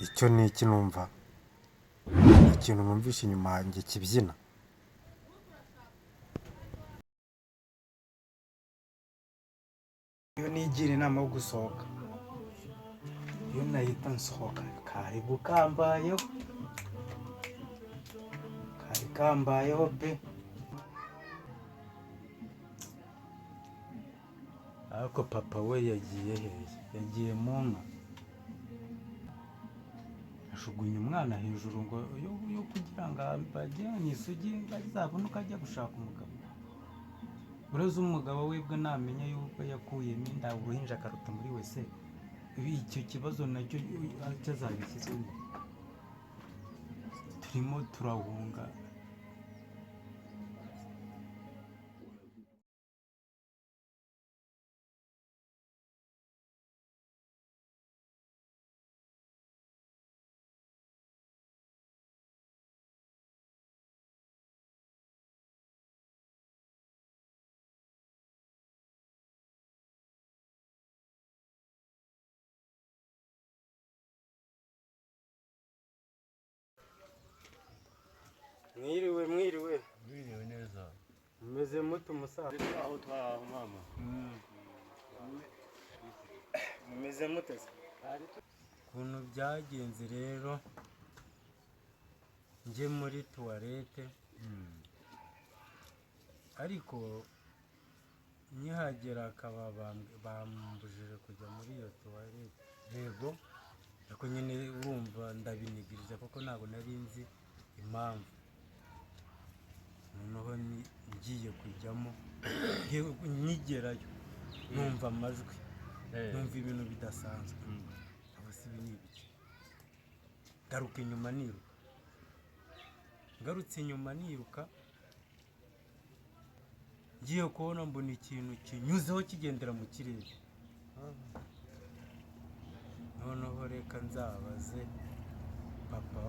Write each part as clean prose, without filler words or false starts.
Icyo ni iki numva? Ikintu numvishe inyuma yanjye kibyina. Iyo nigira inama yo gusohoka, iyo nahita nsohoka kari gukambayeho, kari kambayeho pe. Ariko papa we yagiye hehe? Yagiye mu nka, ajugunya umwana hejuru ngo yo kugira ngo bajyane isugi azabone uko ajya gushaka umugabo. Ureze umugabo we bwo namenya yuko yakuyemo inda uruhinja akaruta muri wese, icyo kibazo nacyo cyazabikizemo. Turimo turahunga. Mwiriwe, mwiriwe. Mwiriwe neza. Mumeze mute umusaza? Aho twaho mama. Mumeze mute se? Ukuntu byagenze rero, njye muri tuwarete, ariko nkihagera akaba bambujije kujya muri iyo tuwarete. Yego. Ariko nyine urumva ndabinigirije kuko ntabwo nari nzi impamvu. Noneho ngiye kujyamo, nkigerayo numva amajwi, numva ibintu bidasanzwe. Aba si ibi ni ibiki? Ngaruka inyuma niruka, ngarutse inyuma niruka, ngiye kubona mbona ikintu kinyuzeho kigendera mu kirere. Noneho reka nzabaze papa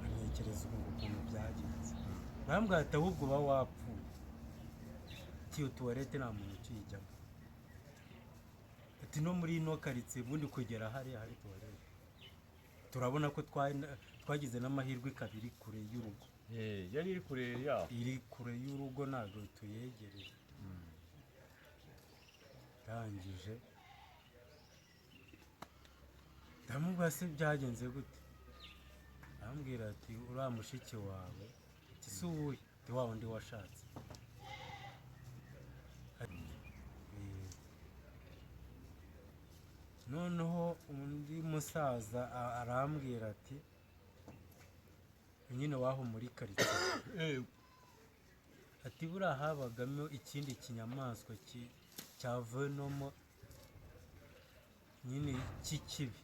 antekereza ubu ukuntu byagenze. Barambwira ati ahubwo uba wapfuye, ati iyo tuwarete nta muntu ukiyijyamo, ati no muri ino karitsiye ubundi kugera hariya hari tuwarete. Turabona ko twagize n'amahirwe ikaba iri kure y'urugo. Yari iri kure yaho. Iri kure y'urugo ntabwo tuyegereye. Ndangije ndamubwira se byagenze gute? Arambwira ati uriya mushiki wawe, ati si uwuhe? Ati wa wundi washatse. Noneho undi musaza arambwira ati nyine waho muri karitsiye, ati buriya habagamo ikindi kinyamaswa cya venomo nyine cy'ikibi.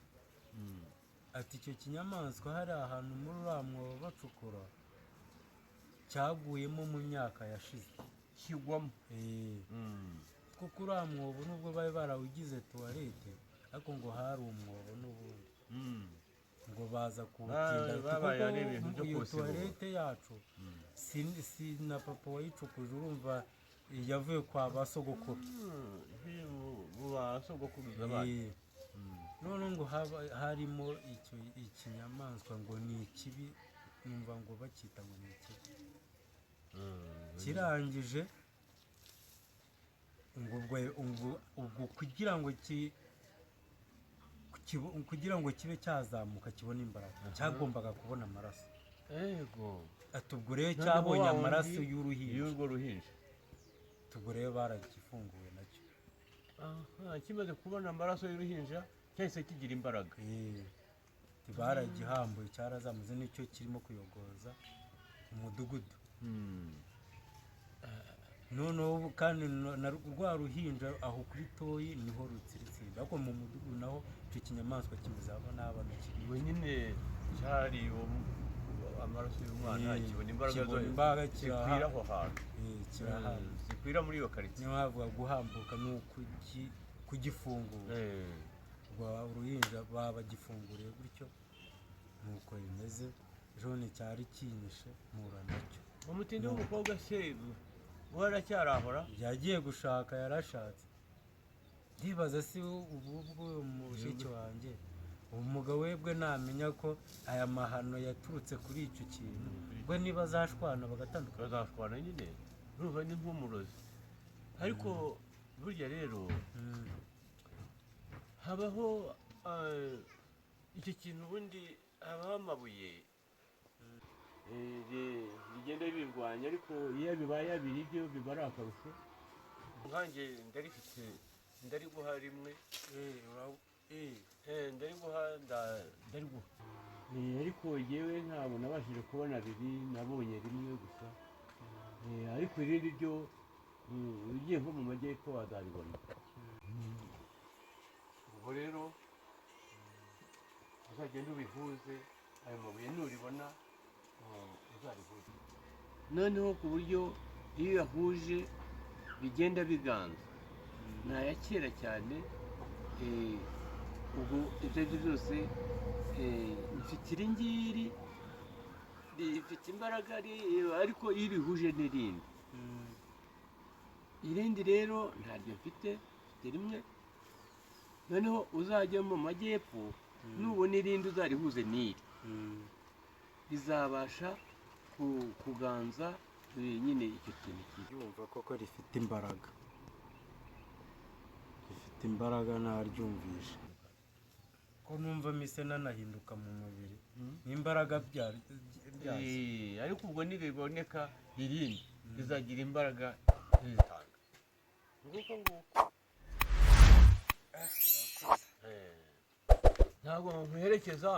Ati icyo kinyamaswa hari ahantu muri uriya mwobo bacukura cyaguyemo mu myaka yashize. Kigwamo. Kuko uriya mwobo nubwo bari barawugize tuwarete, ariko ngo hari umwobo n'ubundi. Ngo baza kuwutinda. Babaye Kuko ari ibintu byo iyo kuwusibura. tuwarete yacu si na papa wayicukuje, urumva yavuye kwa ba sogokuru. Mu ba sogokuruza banyu. None ngo haba harimo icyo ikinyamaswa ngo ni ikibi, numva ngo bacyita ngo ni ikibi. Kirangije ngo ubwo kugira ngo kugira ngo kibe cyazamuka kibone imbaraga, cyagombaga kubona amaraso. Yego. Ati ubwo rero cyabonye amaraso y'uruhinja. Y'urwo ruhinja. Ubwo rero baragifunguye nacyo. Aha, kimaze kubona amaraso y'uruhinja cyahise kigira imbaraga. Baragihambuye cyarazamutse, nicyo kirimo kuyogoza umudugudu. Noneho ubu kandi na rwa ruhinja aho kuri toyi niho rutsiritsinda, ariko mu mudugudu naho icyo kinyamaswa kimeze aho n'abana kiri. Ubwo nyine cyari amaraso y'umwana, kibona imbaraga kibona zayo imbaraga zikwira aho hantu. Kirahamba. Zikwira muri iyo karitsiye. Niyo havuga guhambuka ni kugifungura. Rwa uruhinja baba bagifunguriye gutyo, nuko bimeze. Ejo cyari kinyishe mpura nacyo. Umutindi w'umukobwa se we aracyarahora? Yagiye gushaka, yarashatse. Ndibaza si ubu bw'uyu mushiki wanjye Umugabo we bwe namenya ko aya mahano yaturutse kuri icyo kintu, bwe niba azashwana bagatandukana? Bazashwana nyine, urumva ni nk'umurozi. Ariko burya rero habaho icyo kintu, ubundi habaho amabuye rigenda birwanya, ariko iyo bibaye abiri byo biba ari akarusho. Nkanjye ndarifite, ndariguha rimwe. Ndariguha, ndariguha. Ariko jyewe ntabwo nabashije kubona abiri, nabonye rimwe gusa. Ariko irindi ryo ugiye nko mu majyepfo wazaribona. Ubwo rero uzagenda ubihuze ayo mabuye, nuribona uzarihuze noneho ku buryo iyo uyahuje bigenda biganza. Ni aya kera cyane. Ubwo ibyo ari byo byose, mfite iri ngiri rifite imbaraga, ariko iyo urihuje n'irindi, irindi rero ntaryo mfite, mfite rimwe. Noneho uzajya mu majyepfo, nubona irindi uzarihuze n'iri, rizabasha kuganza nyine icyo kintu kibi. Yumva koko rifite imbaraga, rifite imbaraga, naryumvishe. Ko numva mise nanahinduka mu mubiri n'imbaraga byazo. Ariko ubwo niriboneka irindi rizagira imbaraga rizitanga nguko nguko. Ntabwo nkuherekeza.